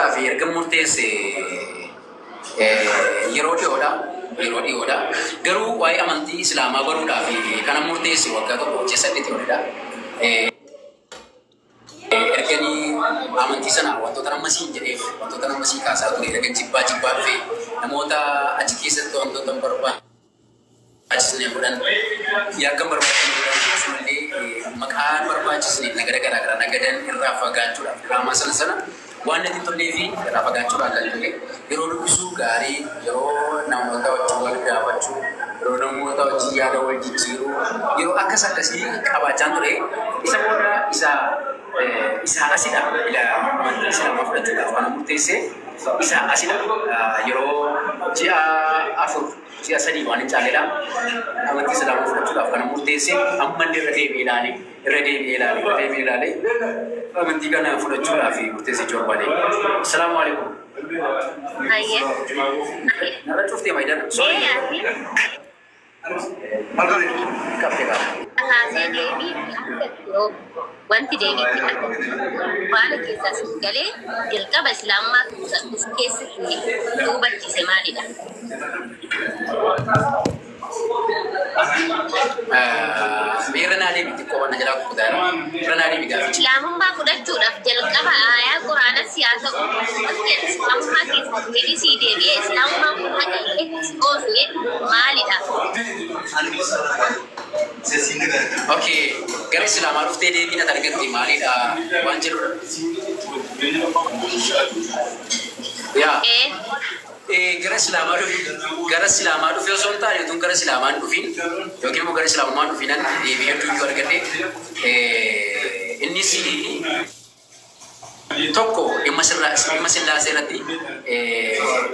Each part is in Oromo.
Fudhachuudhaaf erga murteesse yeroo dhiyoodha. Yeroo dhiyoodha. Garuu waa'ee amantii Islaamaa baruudhaaf kana murteesse waggaa 1 ji'a 8 olidha. Erganii amantii sana wantoota nama siin jedheef, wantoota nama sii kaasaa ture ergan jibbaa jibbaa dhufe, namoota achi keessatti wantoota hin barbaachisne godhan, yakka hin barbaachisne godhan, akkasumallee maqaa hin barbaachisne nagada garaa garaa nagadan irraa fagaachuudhaaf, diraamaa sana sana waan natti hin tollee fi irraa fagaachuudhaan kan ture, yeroo dubbisuu gaarii, yeroo namoota wajjin wal gaafachuu, yeroo namoota wajjin yaada wal jijjiiruu, yeroo akkas akkasii qabaachaan ture. Isa booda isa asidha ila amantii Islaamaa fudhachuudhaaf kan murteesse isa asidha. Yeroo ji'a 4, ji'a 3 waan hin caalledha amantii Islaamaa fudhachuudhaaf kan murteesse. Ammallee irra deebi'ee ilaale, irra deebi'ee ilaale, irra deebi'ee ilaale, amantii kana fudhachuudhaaf murteesse jechuu barbaade. Asalaamu alaikum. Hayyee. Narra cuftee maayidana. Sorry. Mee ati Qabde qaba. Kaasee deebii itti argattu yoo wanti deebii itti argattu Quraana keessaa siif galee jalqaba Islaamummaa of keessatti si hubachiise maalidha? Mee irra naa deebi, xiqqoo waan na jalaa kukkutaa jira. Irra naa deebi gaaficha. Islaamummaa fudhachuudhaaf jalqaba aayaa Quraana si haa ta'u, wanti ati Islaamummaa keessaa fedhii sii deebi'ee Islaamummaan kun haqa keetti si oofe maalidha? Okay, gara Islaamaa dhuftee deebiin ati argatte maalidha waan jedhudha. Yaa. Ee. Gara Islaamaa dhufe, gara Islaamaa dhufe osoo hin taane, utuun gara Islaamaa hin dhufin yookiin immoo gara Islaamummaa hin dhufinan deebii hedduu iyyuu argadhe. Innis tokko dhimma sirraa, dhimma Sillaasee irratti,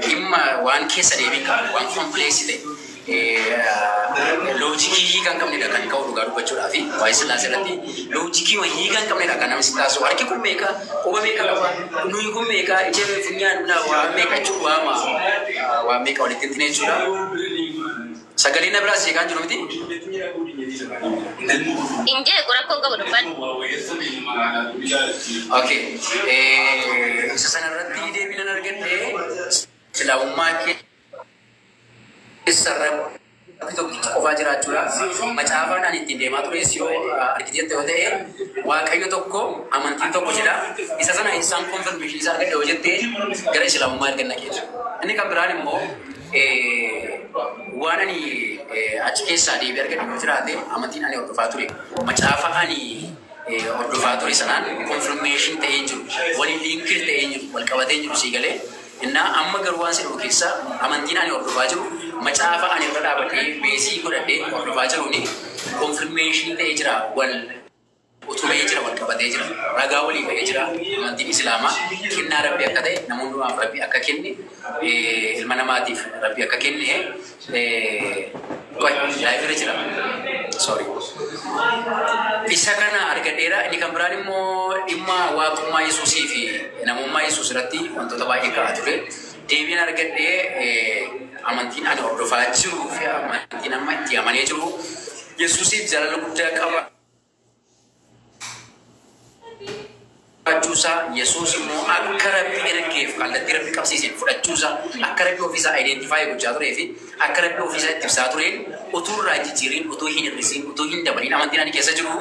dhimma waan keessa deebii hin qabne, waan complex ta'e, loojikii hiika hin qabnedha kan ka'u. Dhugaa dubbachuudhaa fi waa'ee Sillaasee irratti loojikii hiika hin qabnedha kan namni si taasisu. Harki kun meeqa, quba meeqa qaba, nuyi kun meeqa, ija, funyaan, waa meeqa jechuun waama waa meeqa walitti hin jechuudha. Sagalee na biraas jeeqaan jiru miti. Hin jeequ, rakkoon qabu, dubbadhu. Okay. Isa sana irratti deebii nan argadhe. Islaamummaa keessa Rabbi tokkichi qofaa jiraachuudha. Macaafaan ani ittiin deemaa tures yoo argiteetta yoo ta'e, Waaqayyo tokko, amantiin tokko jedha. Isa sana isaan confirmation isaa argadhe yoo jette, gara Islaamummaa erga naqeetu. Inni kan biraan immoo waan ani achi keessaa deebii argadhe yoo jiraate, amantiin ani hordofaa ture, macaafa ani hordofaa ture sanaan confirmation ta'ee hin jiru. Waliin linked ta'ee hin jiru. Wal qabatee hin jiru, sii galee. Innaa amma garuu waan si dhufu keessa amantiin ani hordofaa jiru macaafa ani irra dhaabadhee base godhadhee hordofaa jiruuni confirmation ta'ee jira, wal utubee jira, wal qabatee jira, ragaa walii ba'ee jira. Amantiin Islaamaa kennaa Rabbi akka ta'e, nama hundumaaf Rabbi akka kenne, ilma namaatiif Rabbi akka kenne. Qoy, live irra jira. Sorry. Isa kana argadheera. Inni kan biraan immoo dhimma waaqummaa Yesuusii fi namummaa Yesuus irratti wantoota baay'ee ka'aa ture. Deebiin argadhee, amantiin ani hordofaa jiruu fi amantiin amma itti amanee jiru Yesuusiif jaalala guddaa qaba. Qabaachuusaa, Yesuus immoo akka Rabbi ergeef kallattii Rabbi qabsiiseen fudhachuusaa, akka Rabbi ofiisaa identify gochaa turee fi akka Rabbi ofiisaa itti ibsaa tureen utuu irraa hin jijjiirin, utuu hin hir'isiin, utuu hin dabaliin, amantiin ani keessa jiru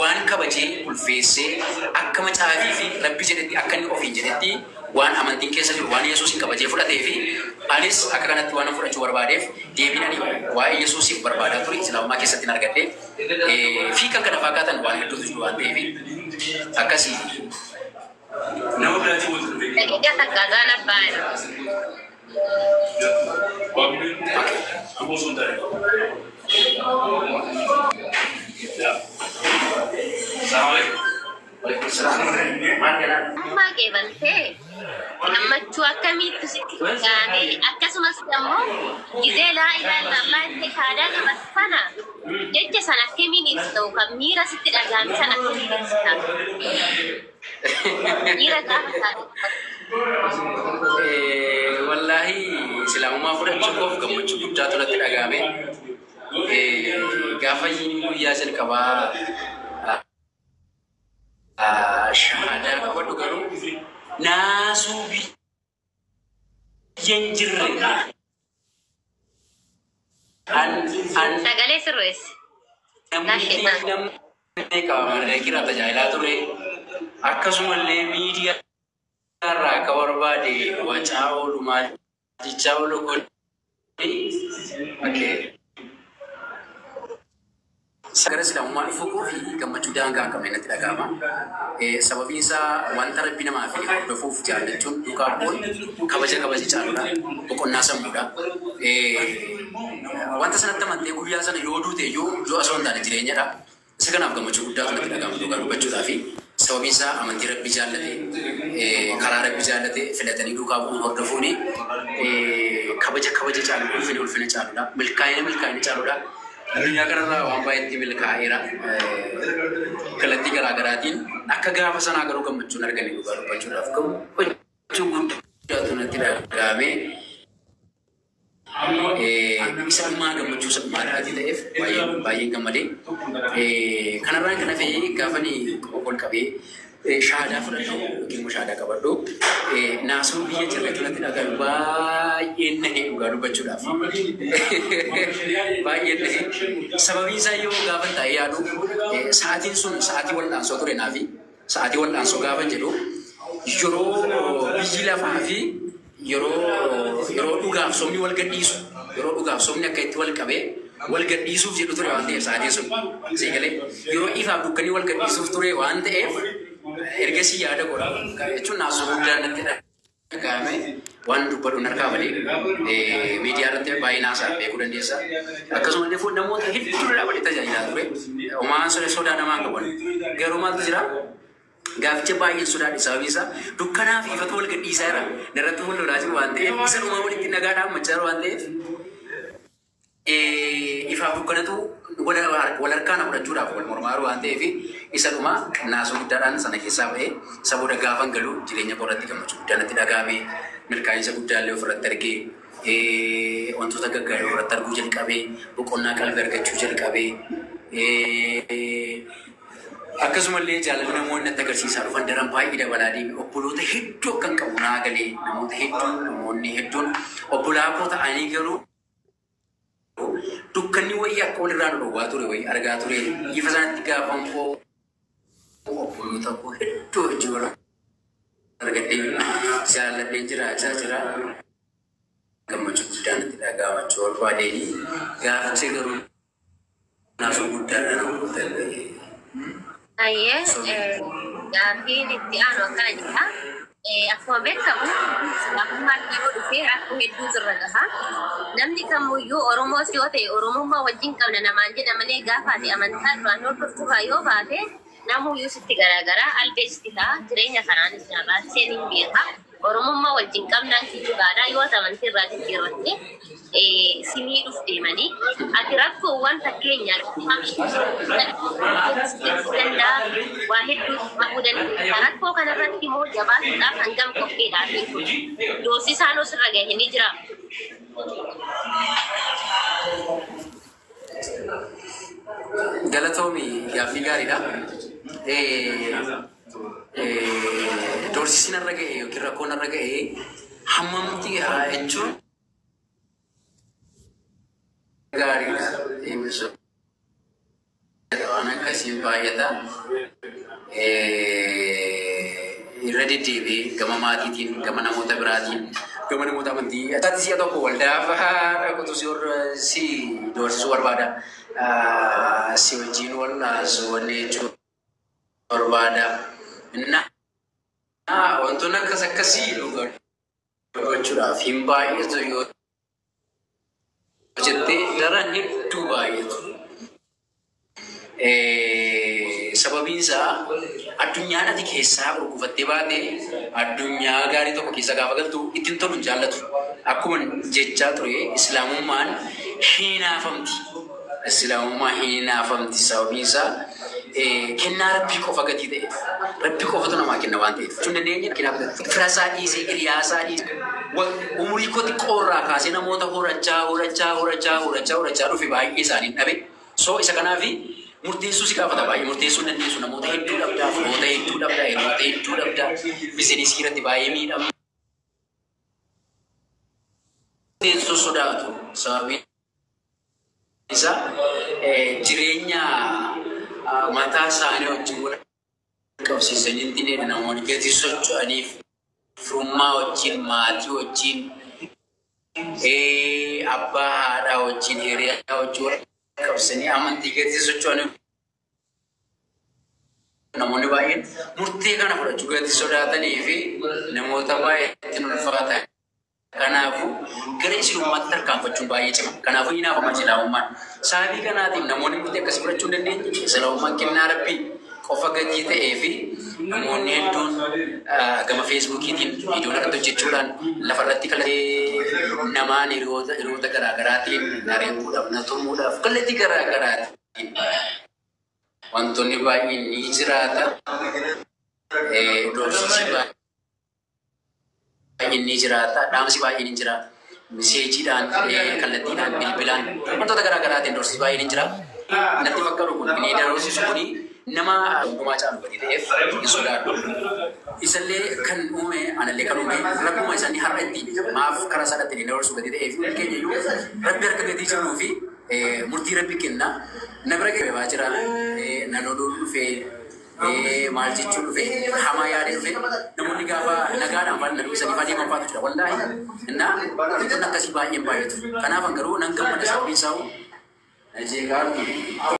waan kabajee ulfeessee akka macaafii fi Rabbi jedhetti, akka inni ofiin jedhetti, waan amantiin keessa jiru waan Yesuusin kabajee fudhatee fi anis akka kanatti waan fudhachuu barbaadeef, deebiin ani waa'ee Yesuusiif barbaadaa ture Islaamummaa keessatti hin argadhe fi kan kana fakkaatan waan hedduutu jiru waan ta'eef akkasii. Daqiiqaa takka azaan abbaa jira. Okay. Ammaa qeebaltee gammachuu akkamiitu sitti dhaga'ame? Akkasumas immoo gizee laa ilaaha illallah itti shahaadaa qabatu sana, jecha sana akkamiin ibsita? Kan miira sitti dhaga'ame sana akkamiin ibsita? Miira gaafa shahaadaa qabatu. Wallaahi, Islaamummaa fudhachuu koof gammachuu guddaatu natti dhaga'ame. Gaafa guyyaa jalqabaa shahaadaa qabadhu garuu Naasuu biyya hin jirre. An an Sagalee sirreessi. Namni namni qaba tajaajilaa ture. Akkasumallee miidiyaa irraa akka barbaade wacaa oolu maal jechaa oolu kun. Okay. Gara Islaamummaa dhufuu koo fi gammachuu daangaa hin qabne natti dhaga'ama. Sababiin isaa wanta Rabbi namaa fi hordofuuf jaallachuun duukaa bu'uun kabaja kabaja caaludha. Boqonnaa sammuudha. Wanta sanatti amantee guyyaa sana yoo duute iyyuu du'a osoo hin taane jireenyadha. Isa kanaaf gammachuu guddaatu natti dhaga'ama dhugaa dubbachuudhaa fi sababiin isaa amantii Rabbi jaallate, karaa Rabbi jaallate filatanii duukaa bu'uun hordofuuni kabaja kabaja caalu, ulfina ulfina caaludha. Milkaa'ina milkaa'ina caaludha. Addunyaa kanarraa waan baay'eetti milkaa'eera. Kallattii garaa garaatiin akka gaafa sanaa garuu gammachuun argame dhugaa dubbachuudhaaf gammachuu guddaatu natti dhaga'ame. Isa dhumaa gammachuu isa dhumaa dhaatii ta'eef baay'ee baay'een gammadee. Kanarraan kan hafe gaafani ol qabee shahaadaa fudhadhu yookiin immoo shahaadaa qabadhu naasuu biyya jirretu natti dhaga'ame, baay'een nahe dhugaa dubbachuudhaaf. Baay'een nahe. Sababiin isaa yoo gaafa taa'ee yaadu sa'aatiin sun sa'aatii wal'aansoo ture naafi. Sa'aatii wal'aansoo gaafa jedhu yeroo biyyi lafaa fi yeroo dhugaaf sobni wal gadhiisu, yeroo dhugaaf sobni akka itti wal qabee wal gadhiisuuf jedhu ture waan ta'eef, sa'aatiin sun seegalee yeroo ifaaf dukkanni wal gadhiisuuf ture waan ta'eef, ergasii yaada godha jechuun naasuu guddaan natti dhaga'ame. Waan dubbadhuun harkaa malee miidiyaa irratti baay'ee naasaa beekuu dandeessa. Akkasumallee fuun namoota hedduu dhaabbatee tajaajilaa ture. Homaan sodaa namaa hin qaban. Garuu maaltu jira? Gaaficha baay'een sodaadhe, sababiin isaa dukkanaa fi ifatu wal gadhiisaa jira. Narratti wal lolaa jiru waan ta'eef, isa dhumaa walitti nagaa dhaammachaa jiru waan ta'eef, ifaaf dukkanatu wal harkaa na fudhachuudhaaf wal mormaa jiru waan ta'eef, isa dhumaa naasuu guddaadhaan sana keessaa ba'ee isa booda gaafan galu jireenya koo irratti gammachuu guddaa natti dhaga'ame, milkaa'insa guddaa illee ofirratti argee, wantoota gaggaarii ofirratti arguu jalqabee, boqonnaa qalbii argachuu jalqabee, akkasumallee jaalala namoonni natti agarsiisaa dhufan daran baay'ee dabalaa deeme. Obboloota hedduu akkan qabu naa galee, namoota hedduu, namoonni hedduun obbolaa koo ta'anii garuu dukkanni wayii akka walirraa nu dhowwaa ture wayii argaa ture. Ifa sanatti gaafan koo obboloota koo hedduu wajjin wal argadhee jaalladhee jiraachaa jira. Gammachuu guddaan natti dhaga'amachuu barbaadeeni gaaficha garuu naasuu guddaadha namoota. Ayyee, gaaffiin itti aanu akkana jedha. Akkuma beekamu Islaamummaan yeroo dhufee rakkoo hedduutu irra gaha. Namni kamuyyuu Oromoos yoo ta'e Oromummaa wajjin qabna namaan jedha malee gaafa ati amantaa duraan hordoftu yoo baate namuyyuu sitti garaagaraa albee sitti ta'a, jireenya kanaanis nabaasee ni beeka. Oromummaa wajjin qabnaan kijibaadha, yoo ati amantii irraa jijjiirratte si miidhuuf deemanii ati rakkoowwan fakkeenyaaf danda'a waa hedduu ta'uu dandeessa. Rakkoo kanarratti immoo jabaatuudhaaf hangam qophiidha kun? Doorsisaan osirra gahe ni jira. Galatoomi, gaaffii gaariidha. Doorsisni narra ga'e yookiin rakkoon narra ga'e hammamti haa jechuun gaariidha. Waan akkasii baay'ata. Irra deddeebi'ee gama maatiitiin, gama namoota biraatiin, gama namoota amantii. Ataatti si'a tokko waldaa fa'aa dhaqutu si doorsisuu barbaada. Si wajjin wal'aansuu wanni jechuu barbaada. Wantoonni akkas akkasii dhugaa dubbachuudhaaf hin baay'atu yoo jettee daran hedduu baay'atu. Sababiin isaa addunyaan ati keessaa gurgufattee baate addunyaa gaarii tokko keessa gaafa galtu ittiin tolu hin jaallatu. Akkuma jechaa ture, Islaamummaan hinaafamti. Islaamummaan hinaafamti, sababiin isaa kennaa Rabbii qofa gatii ta'eef. Rabbii qofatu namaa kenna waan ta'eef. Jechuun dandeenya fira isaa dhiisee, hiriyaa isaa dhiisee, umurii koo xiqqoorraa kaasee namoota horachaa horachaa horachaa horachaa horachaa dhufe baay'ee isaanii dhabe. So isa kanaafi Murteessuu si gaafata baay'ee murteessuu hin dandeessu namoota hedduu dhabdaa, firoota hedduu dhabdaa, hiriyoota hedduu dhabdaa, bizinesii irratti baay'ee miidhamta. Murteessuu sodaatu sababiin isaa jireenya mataa isaanii wajjin wal qabsiisanii hin dinedha namoonni gatii socho'aniif firummaa wajjin, maatii wajjin, abbaa haadhaa wajjin, hiriyaa wajjin wal qabsiisanii amantii gatii socho'aniif namoonni baay'een murtee kana fudhachuu gatii sodaatanii fi namoota baay'eetti ulfaata. Kanaafuu gara islaamummaatti tarkaanfachuun baay'ee cima. Kanaafuu ni naafama islaamummaan. Sababii kanaatiif namoonni murtee akkasii fudhachuu hin dandeenye islaamummaan kennaa rabbii qofa gatii ta'ee fi namoonni hedduun gama feesbuukiitiin viidiyoo irratti hojjechuudhaan lafarratti kallattii namaan hiriyoota garaa garaatiin na reebuudhaaf na tumuudhaaf kallattii garaa garaatiin wantoonni baay'een ni jiraata. Doorsisi baay'een ni jiraata. Dhaamsi baay'een ni jira. Miseejiidhaan, kallattiidhaan, bilbilaan wantoota garaa garaatiin doorsisi baay'een ni jira. Natti fakkaatu kun inni doorsisu kuni nama hundumaa caalu gadi ta'eef hin sodaadhu. Isallee kan uume anallee kan uume rabbuma isaanii har'a ittiin maaf karaa isaatti inni doorsisu gadi ta'eef hundi keenya iyyuu rabbi harka gatii jirruu fi murtii rabbi kenna. Na bira ga'ee jira na loluu dhufee maal jechuun dhufe hamaa yaadee dhufe namoonni gaafa nagaadhaan faana na dubbisanii faa deeman faatu jira wallaahi innaa wantoonni akkasii baay'een baay'atu. Kanaaf garuu nan gammada sababiin isaa na jeeqaa.